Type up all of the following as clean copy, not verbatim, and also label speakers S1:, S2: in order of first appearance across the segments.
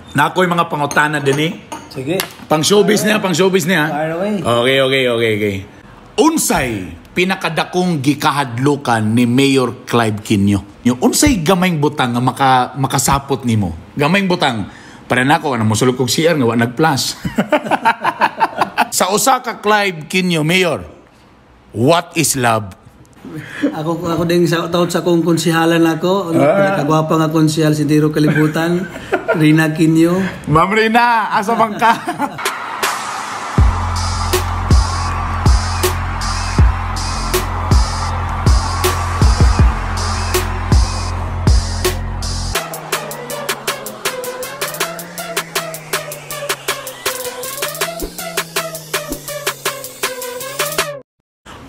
S1: Nakoy mga pangutana din eh.
S2: Sige.
S1: Pang showbiz niya, pang showbiz niya.
S2: Fire away.
S1: Okay. Unsay pinakadakong gikahadlukan ni Mayor Clive Quinio? Yung unsay gamayng butang nga makasapot nimo? Gamayng butang. Para nako ano mosulod kog CR nga wa nag-flash. Sa usa ka Clive Quinio, Mayor, what is love?
S2: Ako din sa taot sa akong konsehalan ako, ano, pinakagwapa nga konsehal si Diro Kalibutan, Rina Quinio.
S1: Ma'am Rina, asa man ka?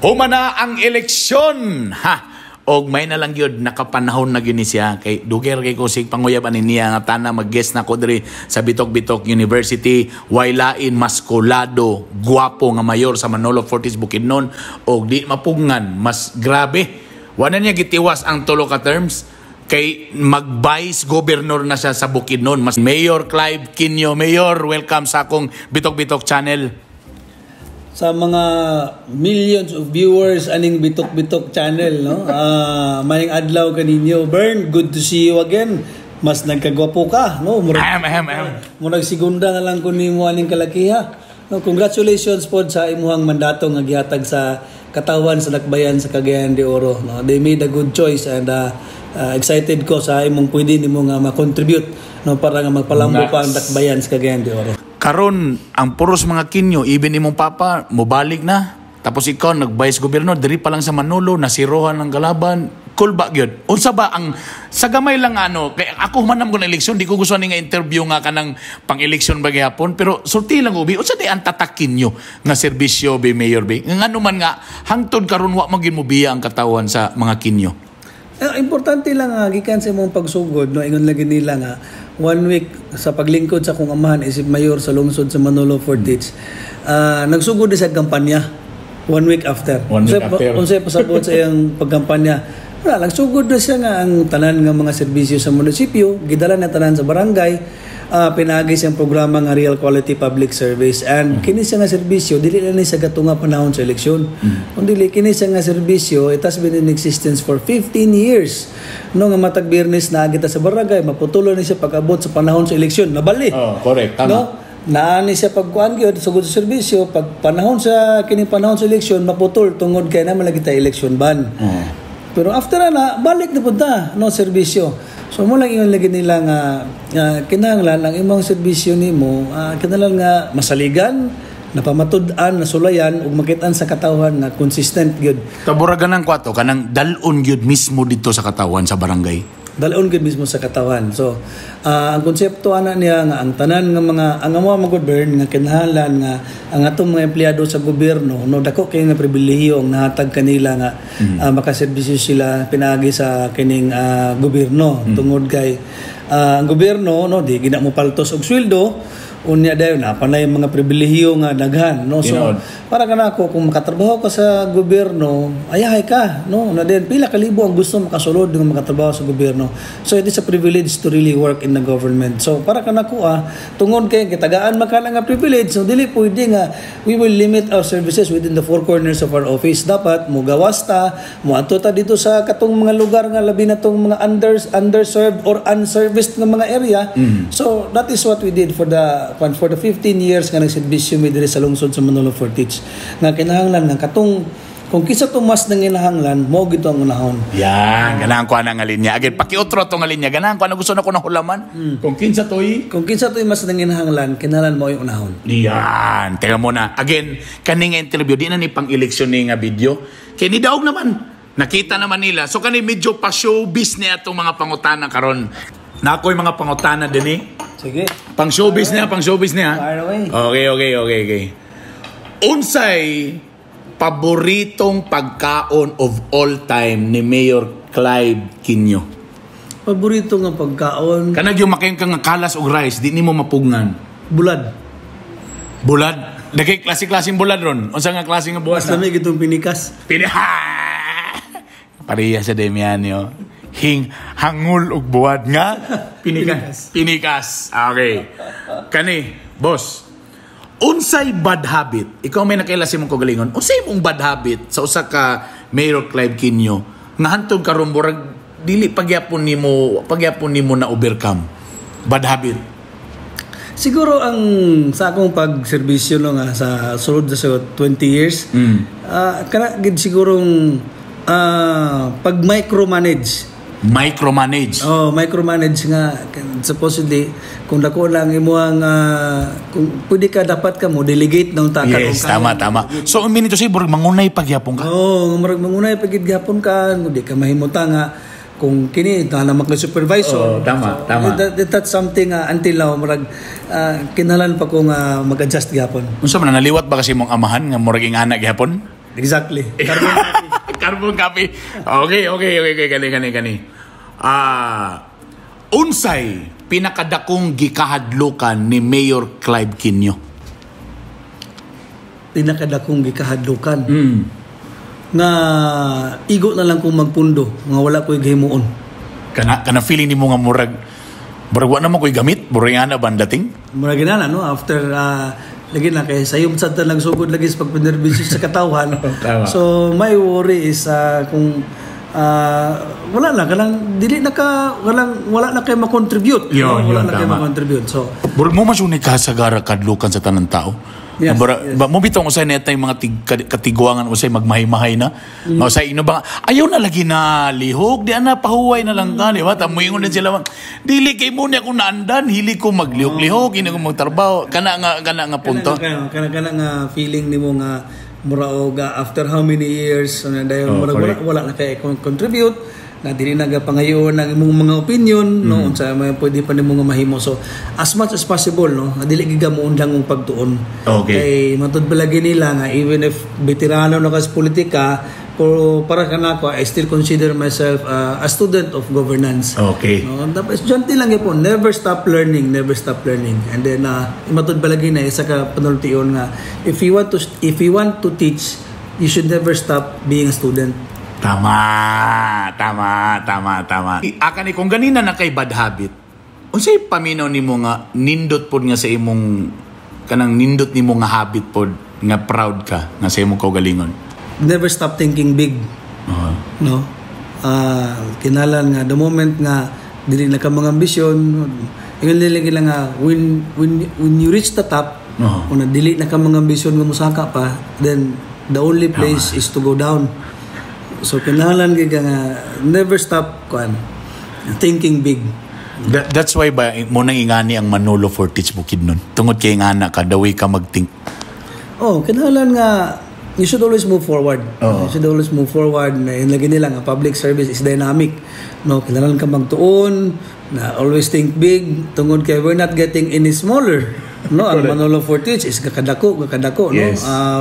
S1: Humana ang eleksyon. Ha. Og may na lang gyud nakapanahon na gyud ni siya kay duger kay ko sig panguyab ani niya nga tana mag-guest na ko diri sa Bitok-Bitok University, way lain maskulado, gwapo nga mayor sa Manolo Fortis Bukidnon og di mapugngan, mas grabe. Wala niya gitiwas ang tulo ka terms kay mag-vice governor na siya sa Bukidnon. Mas Mayor Clive Quinio, Mayor, welcome sa akong Bitok-Bitok channel.
S2: Sa mga millions of viewers aning Bitok-Bitok channel, no? Mayang adlaw kaninyo. Bern, good to see you again. Mas nagkagwapo ka, no? Murag segunda na lang kun nimo aning kalakiha. No, congratulations pod sa imuhang mandato nga gihatag sa katawan sa Dakbayan sa Cagayan de Oro, no? They made a good choice and excited ko sa imong pwede nimo nga ma-contribute, no, para nga magpalambo pa ang Dakbayan sa Cagayan de Oro.
S1: Karon ang puros mga Quinio, even imong papa mobalik na. Tapos ikaw nag-vice governor diri pa lang sa Manolo, nasirohan ang kalaban. Cool ba gyud? Unsa ba ang sa gamay lang ano, kay ako human ko na eleksyon, di ko gusto ni nga interview nga kanang pang-eleksyon ba gihapon, pero sulti lang ubi, unsa di ang tatak Quinio nga serbisyo be Mayor be? Ngano man nga hangtod karon wa man gyud mobiya ang katawan sa mga Quinio.
S2: Importante lang nga gikan sa imong pagsugod, no, ingon lagi nila nga 1 week sa paglingkod sa akong amahan isip mayor sa lungsod sa Manolo Fortich. Nagsugod sa kampanya 1 week after. Unsay pasabot sa iyang pagkampanya. Wala, nagsugod na siya nga ang tanan nga mga serbisyo sa munisipyo, gidala na tanan sa barangay, pinaagi siyang programa nga Real Quality Public Service. And kini siya nga serbisyo dili na ni sa katunga panahon sa eleksyon. Kung dili kini siya nga serbisyo, it has been in existence for 15 years. No, nga matag Biyernes na kita sa barangay, maputulo ni siya pag-abot sa panahon sa eleksyon, nabali.
S1: Oh, correct. Tama.
S2: No? Naani siya pagkuan gyud sugod sa serbisyo, pag panahon sa kini panahon sa eleksyon maputol tungod kay na malagi ta election ban. Pero after na balik na punta no serbisyo. So mo lang ingon lagi nila nga kinahanglan ang imong serbisyo nimo, kinahanglan nga masaligan, napamatud-an, nasulayan ug makit-an sa katawhan nga consistent gyud.
S1: Taburagan ang kwato kanang dal-on gyud mismo dito sa katawhan sa barangay.
S2: Dal-on gyud mismo sa katawan. So ang konsepto ana niya nga ang tanan nga mga ang amo magud Bern nga kinahanglan nga ang atong mga empleyado sa gobyerno, no, dako kay nga pribilehiyo ang nahatag kanila nga makaserbisyo sila pinaagi sa kining gobyerno. Tungod kay ang gobyerno, no, di gina mo paltos og sweldo, unya dayon na panay mga pribilehiyo nga daghan, no. So para kanako kung makatrabaho ka sa gobyerno, ayahay ka, no, na din pila ka libo ang gusto makasulod nga makatrabaho sa gobyerno. So it is a privilege to really work in the government. So para kanako tungod kay gitagaan man ka nga privilege, so dili pwede nga we will limit our services within the four corners of our office. Dapat mogawas ta, moadto ta dito sa katong mga lugar nga labi na tong mga underserved or unserviced nga mga area. So that is what we did for the 15 years nga nagserbisyo mi diri sa lungsod sa Manolo Fortich. Nga kinahanglan nga katong kung kinsa tumas nang kinahanglan mo gito ang unahon.
S1: Yan, ganahan ko ana nga linya. Again, pakiutro to nga linya. Ganahan ko ana gusto na ko na hulaman. Kung kinsa toy,
S2: mas nang kinahanglan, kinahanglan mo yung unahon.
S1: Yan, teka muna. Again, kaning interview di na ni pang-eleksyon ni nga video. Kay ni daog naman. Nakita naman nila. So kani medyo pa showbiz ni atong mga pangutana karon. Nakoy mga pangutana dinhi.
S2: Sige.
S1: Pang showbiz niya, pang showbiz niya.
S2: Fire away.
S1: Okay. Unsay paboritong pagkaon of all time ni Mayor Clive Quinio?
S2: Paborito nga pagkaon?
S1: Kanag yung makayon ka nga kalas og rice, di nimo mapugngan.
S2: Bulad.
S1: Bulad? Dagay klase-klaseng bulad ron. Unsa nga klase nga bulad?
S2: Mas lamig itong pinikas.
S1: Pinikas. Pareha sa Demianio. Hing hangul og buwad nga pinikas. Pinikas. Okay. Kani, boss. Unsay bad habit? Ikaw may nakaila sa imong kaugalingon. Unsay imong bad habit sa usa ka Mayor Clive Quinio nga hantod karon murag dili pagyapon nimo na overcome? Bad habit.
S2: Siguro ang sa akong pagserbisyo, no, nga sa sulod sa 20 years, kana gid sigurong pag micromanage.
S1: Micromanage.
S2: Oh, micromanage nga supposedly kung dako lang imuang kung pwede ka, dapat ka mo delegate ng taka
S1: Yes,
S2: kung kaya.
S1: Tama, tama. So, ang minito say, murag mangunay pagyapon ka.
S2: Oo, oh, murag mangunay pagid gapon ka, kung di ka mahimuta nga kung kini na naman kay supervisor.
S1: Oo, tama, tama.
S2: That's something until now murag kinahanglan pa ko nga mag-adjust gapon.
S1: Unsa man, naliwat ba kasi mong amahan nga murag ingana gyapon?
S2: Exactly.
S1: Carbon copy. Okay, kani kani kani. Unsay pinakadakong gikahadlukan ni Mayor Clive Quinio?
S2: Pinakadakong gikahadlukan nga igo na lang kong magpundo nga wala ko'y gihimuon.
S1: Kana kana feeling nimo nga murag murag wa na mo ko'y gamit, murag ingana ba ang dating?
S2: Mura ginana, no, after lagi na kay sayop sad ta nagsugod lagi sa pagpanerbisyo sa katawhan. So my worry is kung wala na kanang dili na ka walang wala na kay ma-contribute,
S1: Yun,
S2: no? Wala
S1: yun,
S2: na kay
S1: tama.
S2: ma-contribute, so
S1: Murag mo man kasagara kadlukan sa tanan tao.
S2: Yes,
S1: Bara,
S2: yes.
S1: ba, mo bitaw usay neta yung mga katiguangan usay magmahay-mahay na. Usay ino ba ayaw na lagi na lihok di ana pahuway na lang ka, di ba? Tamuingon din sila bang, dili kay mo niya kung naandan hili ko maglihok-lihok, hindi ko magtrabaho. Kana nga punto.
S2: Kana kana kana nga feeling nimo nga mura og after how many years ano dayon mura wala, wala na kay contribute na dili na gapangayon ang imong mga opinion, no, unsa may pwede pa nimo nga mahimo. So as much as possible, no, nga dili gid mo undang ang pagtuon kay matud palagi nila nga even if veterano na ka sa politika, pero para kanako, I still consider myself a student of governance. No, dapat estudyante lang po, never stop learning, never stop learning. And then matud palagi na isa ka panultion nga if you want to teach, you should never stop being a student.
S1: Tama, tama, tama, tama. Aka ni kung ganina na kay bad habit, unsay paminaw nimo nga nindot pod nga sa imong kanang nindot nimo nga habit pod nga proud ka nga sa imong kaugalingon?
S2: Never stop thinking big. No? Kinahanglan nga the moment nga dili na ka mga ambisyon, ingon nila gila nga when you reach the top, kung na dili na ka mga ambisyon nga musaka pa, then the only place is to go down. So kinahanglan gyud ka nga never stop kuan thinking big.
S1: That's why ba mo nang ingani ang Manolo Fortich Bukidnon. Tungod kay ingana ka, the way ka magthink.
S2: Oh, kinahanglan nga you should always move forward. You should always move forward. Na yun lagi nila nga public service is dynamic. No, kinahanglan ka magtuon, na always think big tungod kay we're not getting any smaller. No, ang Manolo Fortich is kakadako, kakadako, no?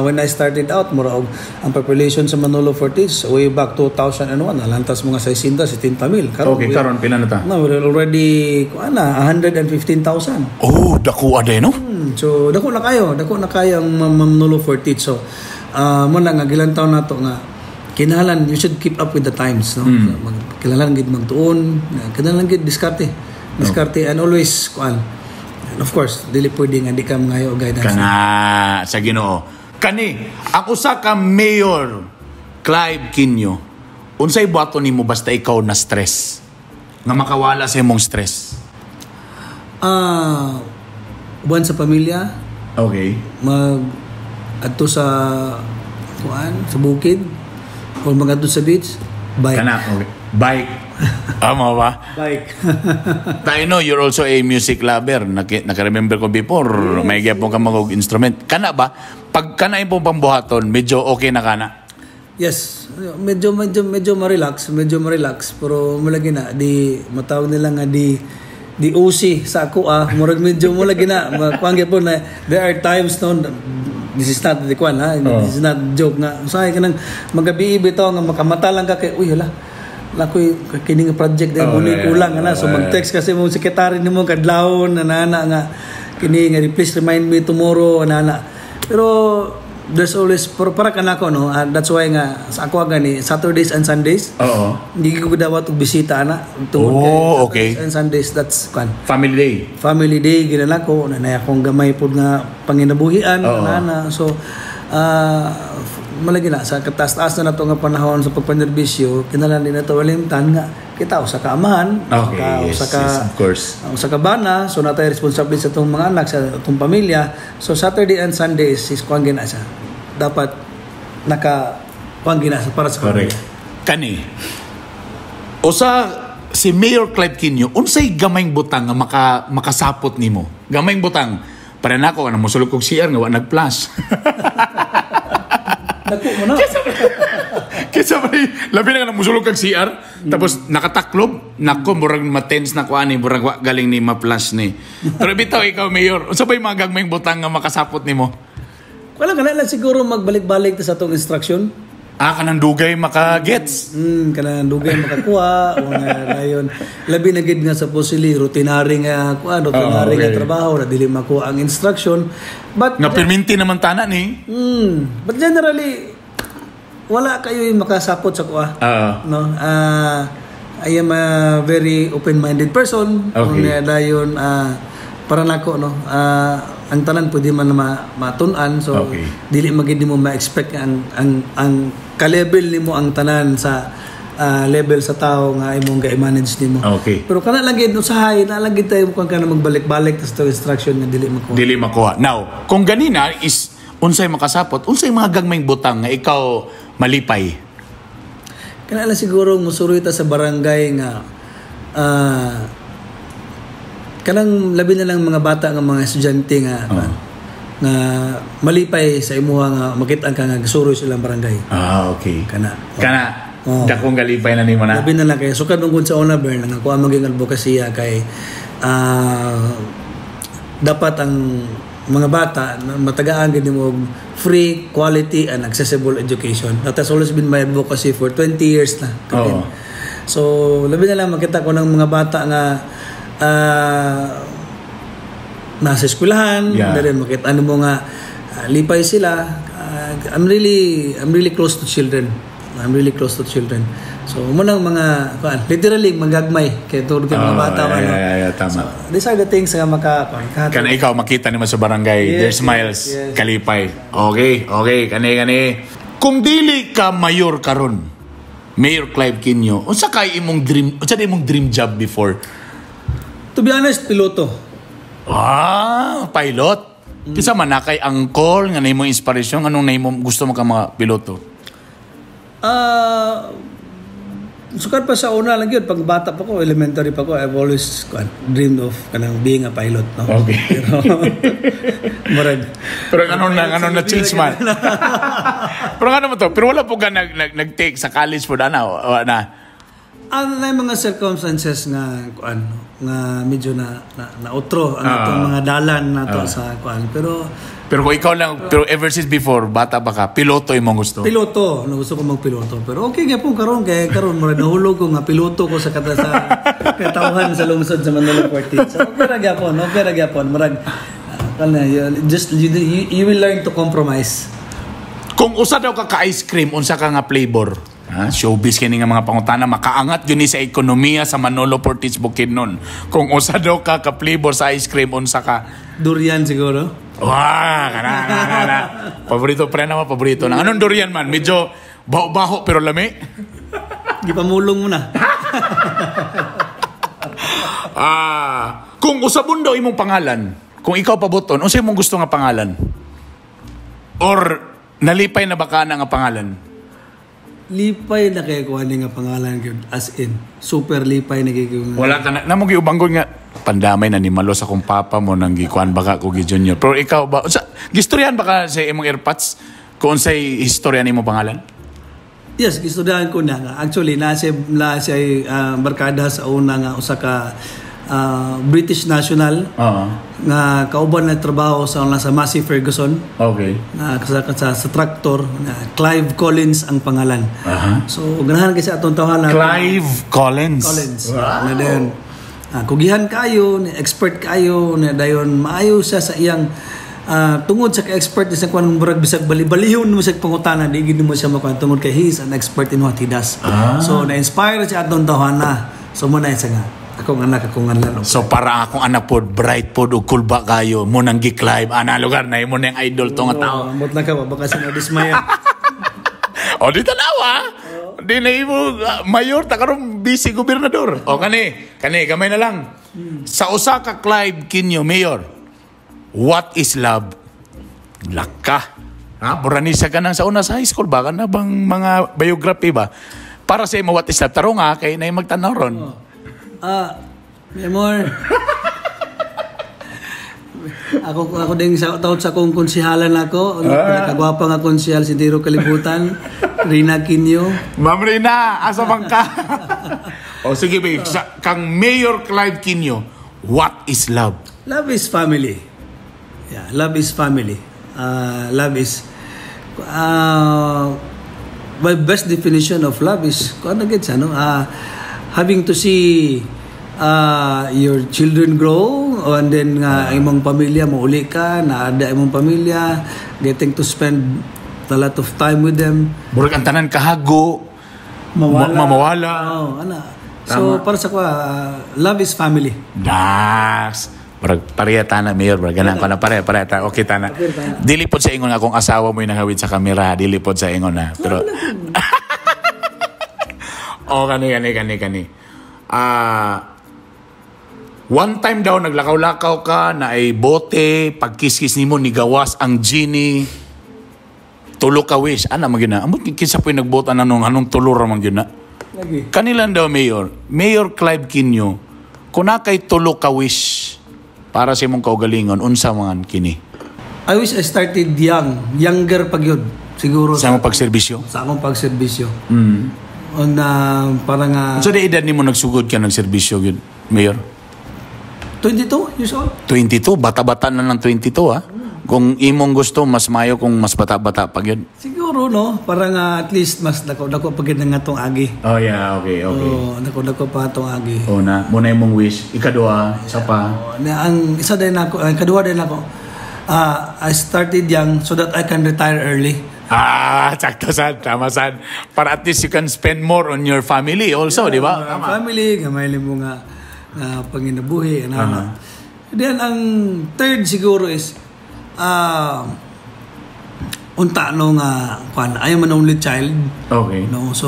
S2: When I started out, mura og ang population sa Manolo Fortich way back 2001, nalantas mga 670 mil.
S1: Okay, karon pila na ta?
S2: No, we're already kuan na 115,000.
S1: Oh, dako aday, no?
S2: So dako na kayo ang Manolo Fortich. So mo na nga gilantaw nato nga kinahanglan you should keep up with the times, no? So, kinahanglan gid magtuon, kinahanglan gid diskarte. Diskarte and always kuan. And of course, dili pwede nga di ka mangayo og guidance.
S1: Kana sa Ginoo. Kani, ang usa ka Mayor Clive Quinio, unsay buhaton nimo basta ikaw na stress? Nga makawala sa imong stress.
S2: Buwan sa pamilya, mag adto sa kuan sa bukid o magadto sa beach, bike.
S1: Kana, okay. Bike. Amo ba?
S2: Bike.
S1: Tayo no, you're also a music lover. Naka-remember ko before, may gyapon ka mag instrument. Kana ba? Pag kana imong pambuhaton, medyo okay na kana.
S2: Yes, medyo medyo medyo ma-relax pero malagi na di matawag nila nga di di OC sa ako murag medyo mo lagi na kuan gyapon na there are times, no, this is not the kuan ha, this is not joke nga usahay ka nang magabi bitaw nga makamata lang ka kay uy hala lakoy kini nga project dahil muni kulang ana, so mag-text kasi mo sekretary nimo kadlawon na nana nga kini nga please remind me tomorrow ana. Pero There's always, pero para kanako, no, that's why nga sa ako gani Saturdays and Sundays hindi ko dawat og bisita ana tungod kay Saturdays and Sundays, that's kwan,
S1: Family day.
S2: Family day gina nako na na akong gamay pud nga panginabuhian na. So malagi na sa kataas-taas na nato nga panahon sa pagpanerbisyo, kinahanglan din nato walimtan nga kita usa ka amahan, usa ka
S1: yes, of course.
S2: Usa ka bana, so natay responsable sa atong mga anak, sa atong pamilya. So Saturday and Sunday is kuan gina siya, dapat naka kuan gina siya para sa pamilya.
S1: Kani. Usa si Mayor Clive Quinio, unsay gamayng butang nga makasapot nimo? Gamayng butang. Para nako ana mosulod kog CR nga wa nag-flush.
S2: Dako mo na.
S1: Kaysa may labi na nga musulod kag CR tapos nakataklob nako, murag ma-tense na ko ani, murag wa galing ni ma-flush ni. Pero bitaw ikaw, Mayor, unsa bay mga gagmayng butang nga makasapot nimo?
S2: Wala ka na lang siguro magbalik-balik ta sa atong instruction.
S1: Ah, kanang dugay maka-gets.
S2: Kanang dugay makakuha o nga dayon. Labi na gid nga supposedly routinary nga kuan, routinary nga trabaho na dili makuha ang instruction. But
S1: Nga perminti naman tana ni.
S2: But generally wala kayo yung makasapot sa kuha. No? I am a very open-minded person. Nga dayon para nako, no. Ang tanan pwede man matun-an, so dili magid nimo ma-expect ang ka-level nimo ang tanan sa level sa tao nga imong ga-manage nimo. Pero kana lang gid usahay na lang gid tayo kung kana magbalik-balik tas to instruction nga dili makuha.
S1: Dili makuha. Now, kung ganina is unsay makasapot, unsay mga gagmayng butang nga ikaw malipay?
S2: Kana lang siguro musuroy ta sa barangay nga kanang labi na lang mga bata nga mga estudyante nga nga malipay sa imuha nga makita ka nga gisuroy silang barangay. Kana.
S1: Kana dakong galipay na nimo na.
S2: Labi na lang kay sukad nung sa una, Bern, nga kuha maging advokasya kay dapat ang mga bata na matagaan gid nimo og free, quality and accessible education. That has always been my advocacy for 20 years na. So, labi na lang makita ko ng mga bata nga nasa eskwelahan, dali makita ano mo nga lipay sila. I'm really close to children. I'm really close to children. So, mo nang mga kuan, literally magagmay kay tungod kay mga bata ano.
S1: Yeah, tama.
S2: So, these are the things nga maka kuan, kahatag.
S1: Kana ikaw makita nimo sa barangay, their smiles, kalipay. Okay, kani kani. Kung dili ka mayor karon, Mayor Clive Quinio, unsa kay imong dream, unsa di imong dream job before?
S2: To be honest, piloto.
S1: Ah, pilot. Kinsa man na kay uncle nga nimo inspirasyon, anong nimo gusto mo ka mga piloto?
S2: Sukad pa sa una lang yun, pag bata pa ko, elementary pa ko, I've always kuan, dreamed of kanang being a pilot, no? Pero, murag,
S1: Pero ano na change man. Pero ano mo to? Pero wala po ka nag, nag, nag-take sa college po na o na.
S2: Ano na yung mga circumstances nga kuan nga medyo na nautro ang atong mga dalan nato sa kuan, pero
S1: Pero kung ikaw lang, pero ever since before, bata pa ka, piloto imong gusto.
S2: Piloto, no, gusto ko magpiloto, pero okay gyapon karon kay karon mura nahulog ko nga piloto ko sa kata sa katawhan sa lungsod sa Manolo Fortich. So okay ra gyapon, okay ra gyapon, murag kana just you will learn to compromise.
S1: Kung usa daw ka ka-ice cream, unsa ka nga flavor? Ha? Showbiz kini nga mga pangutana, makaangat yun ni sa ekonomiya sa Manolo Fortich Bukidnon. Kung usa daw ka ka flavor sa ice cream, unsa ka?
S2: Durian siguro.
S1: Wah, kana kana kana. Paborito pre naman, paborito na. Anong durian man? Medyo baho-baho pero lami.
S2: Gipamulong mo na.
S1: Ah, kung usabon daw imong pangalan, kung ikaw pabuton, unsa imong gusto nga pangalan? Or nalipay na ba ka na nga pangalan?
S2: Lipay na kay ko ani nga pangalan gyud, as in super lipay na kay ko.
S1: Wala ka na namo giubanggon nga pandamay na ni malo sa kong papa mo nang gikuan baka ko gi junior. Pero ikaw ba unsa gistoryahan ba ka sa imong airpods kung unsay istorya nimo pangalan?
S2: Yes, gistoryahan ko na nga. Actually, nasa barkada sa una nga usa ka British national nga kauban na trabaho sa una sa Massey Ferguson na sa tractor na Clive Collins ang pangalan. So ganahan kasi atong tawhan
S1: Clive Collins.
S2: Collins. Na dayon. Kugihan kayo, ni expert kayo, na dayon maayo siya sa iyang Tungod sa ka-expert sa kuan, murag bisag bali-balihon mo sa pangutana, di gid mo siya makuan tungod kay he is an expert in what he does. So na-inspire siya atong tawhana. So mo na siya nga akong anak, akong ngalan.
S1: So para akong anak pod, bright pod ug kulba kayo mo nang gi-climb ana lugar na imo nang idol to nga tao.
S2: Oh, ambot lang ka ba, baka siya na-dismaya.
S1: O di tanawa. Di na imo mayor ta karon vice gobernador. O kani, kani gamay na lang. Sa usa ka Clive Quinio mayor, what is love? Laka. Ha, buranisa ka nang sa una sa high school ba kana bang mga biography ba? Para sa imo, what is love? Tarong ha, kay na magtanaw ron.
S2: Ah, mi amor. Ako din sa taot sa akong konsehalan ako, ano, pinakagwapa nga konsehal sa Diro Kalibutan, Rina Quinio.
S1: Ma'am Rina, asa man ka? O sige, babe, sa, kang Mayor Clive Quinio, what is love?
S2: Love is family. Yeah, love is family. Love is my best definition of love is kung ano gets ano, having to see your children grow and then nga imong pamilya mauli ka na ada imong pamilya, getting to spend a lot of time with them.
S1: Murag ang tanan kahago,
S2: mawala.
S1: Mamawala.
S2: Oh, ana. So para sa ko, love is family.
S1: Das. Murag pareha tana, Mayor, murag ganang ko na pareha, pareha ta. Okay tana. Dili pod sa ingon nga akong asawa mo yung nangawit sa kamera, dili pod sa ingon na. Pero oh, kani kani kani kani. Ah, one time daw naglakaw-lakaw ka na ay bote, pagkiskis nimo ni gawas ang genie. Tulo ka wish. Ana man gyud na. Amot kinsa po nagbota na nung anong tulo ra man gyud na.
S2: Lagi.
S1: Kanilang daw, Mayor, Mayor Clive Quinio, kung na kay tulo ka wish para sa imong kaugalingon, unsa man kini?
S2: I wish I started young, younger pag yun. Siguro
S1: Sa imong pagserbisyo?
S2: Sa akong pagserbisyo. On para nga
S1: So di edad nimo nagsugod ka nagserbisyo gyud, Mayor?
S2: 22 years old.
S1: 22, bata-bata na ng 22 ah. Kung imong gusto, mas mayo kung mas bata-bata pa gyud.
S2: Siguro no, para nga at least mas dako dako pa gyud nga atong agi.
S1: Oh yeah, okay.
S2: Oh, dako dako pa atong agi.
S1: Oh na, mo na imong wish. Ikaduha, sa pa.
S2: Oh, na ang isa din ako, ang kadua din ako. I started young so that I can retire early.
S1: Ah, sakto sad, tama sad. Para at least you can spend more on your family also, di ba?
S2: Mga family, gamay mo nga nga panginabuhi, ano. Then ang third siguro is unta no nga kwan, I am an only child. No, so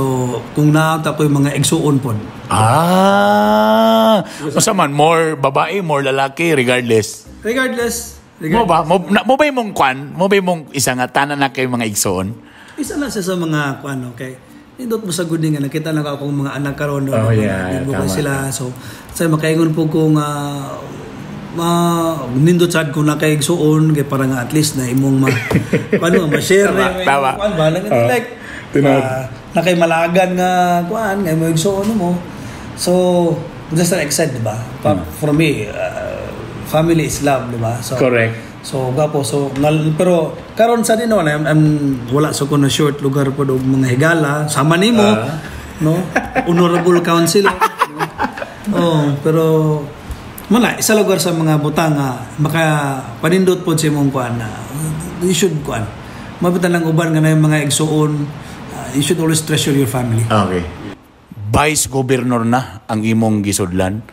S2: kung naata ko yung mga igsuon pod.
S1: Ah, unsa man, more babae, more lalaki, regardless?
S2: Regardless,
S1: Mo
S2: regardless.
S1: ba? Mo, na, mo ba yung kwan? Mo ba yung isa nga tanan na kay mga igsoon?
S2: Isa na siya sa mga kwan, okay. Nindot mo sa good nga nakita na ko akong mga anak karon no.
S1: Oh, yeah,
S2: Nindot
S1: tama.
S2: sila. So sa makaingon po ko nga ma nindot sad kung nakaigsuon kay para nga at least na imong ma ano, ma-share na
S1: Tama.
S2: Kuan ba lang
S1: Oh,
S2: like
S1: tinuod.
S2: nakay malagan nga kuan nga imong igsuon mo. So just like I said, di ba? For me, family is love, di ba? So
S1: Correct.
S2: So gapo so ngal, pero karon sa din I'm wala so ko na short lugar po og mga higala sama nimo, no, honorable councilor, no? Oh, pero wala isa lugar sa mga butang nga maka panindot pod sa imong kuan na you should kuan mabutan lang uban nga na yung mga igsuon, you should always treasure your family.
S1: Okay. Vice Governor na ang imong gisudlan.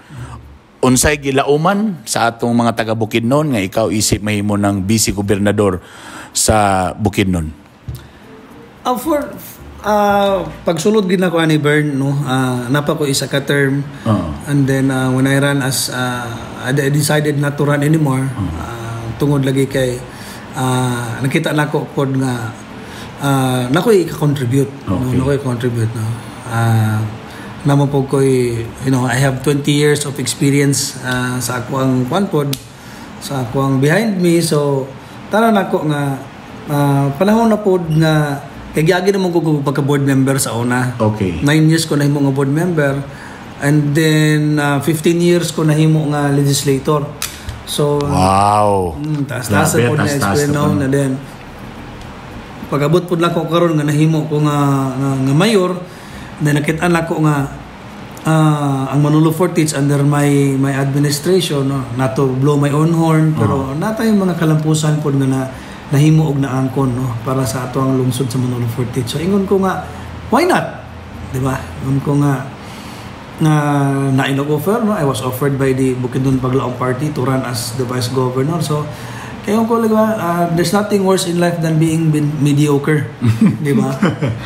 S1: Unsay gilauman sa atong mga taga Bukidnon nga ikaw isip mahimo ng vice gobernador sa Bukidnon?
S2: For pagsulod gid nako ani Bern, no, napa ko isa ka term. And then when I ran as I decided not to run anymore tungod lagi kay nakita nako pod nga nakoy i-contribute, no, nakoy i-contribute, no, namo po ko'y I have 20 years of experience sa ako ang kwan pod, sa ako ang behind me. So tara nako nga panahon na pod nga kay giagi naman ko pagka board member sa una. 9 years ko nahimo nga board member and then 15 years ko nahimo nga legislator. So taas taas
S1: Grabe,
S2: po na
S1: taas-taas
S2: experience
S1: na
S2: no,
S1: po.
S2: Na then pag-abot po lang ko karon nga nahimo ko nga mayor, then nakita na ko nga Ang Manolo Fortich under my administration, no, not to blow my own horn, pero naa tay mga kalampusan pod nga na nahimo og naangkon, no, para sa ato ang lungsod sa Manolo Fortich. So ingon ko nga, why not, di ba? Ingon ko nga nga nainog offer, no, I was offered by the Bukidnon Paglaom Party to run as the vice governor. So kaya ko lang ba, there's nothing worse in life than being mediocre, di ba?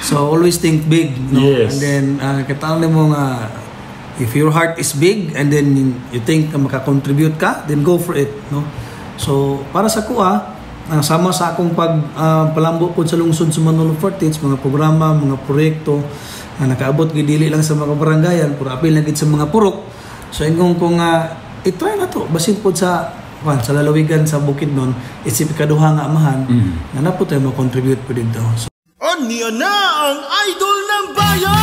S2: So always think big, no?
S1: Yes.
S2: And then kataan mo nga if your heart is big and then you think na makakontribute ka, then go for it, no? So para sa kuha, sama sa akong pag palambo pod sa lungsod sa Manolo Fortich, mga programa, mga proyekto nga nakaabot gid dili lang sa mga barangayan, pero apil na gid sa mga purok. So ingon ko nga i-try na to basin pod sa kwan sa lalawigan sa Bukidnon, isip ikaduha nga amahan nga naa pod tay mo contribute po dito. So,
S3: Aniya na ang idol ng bayan!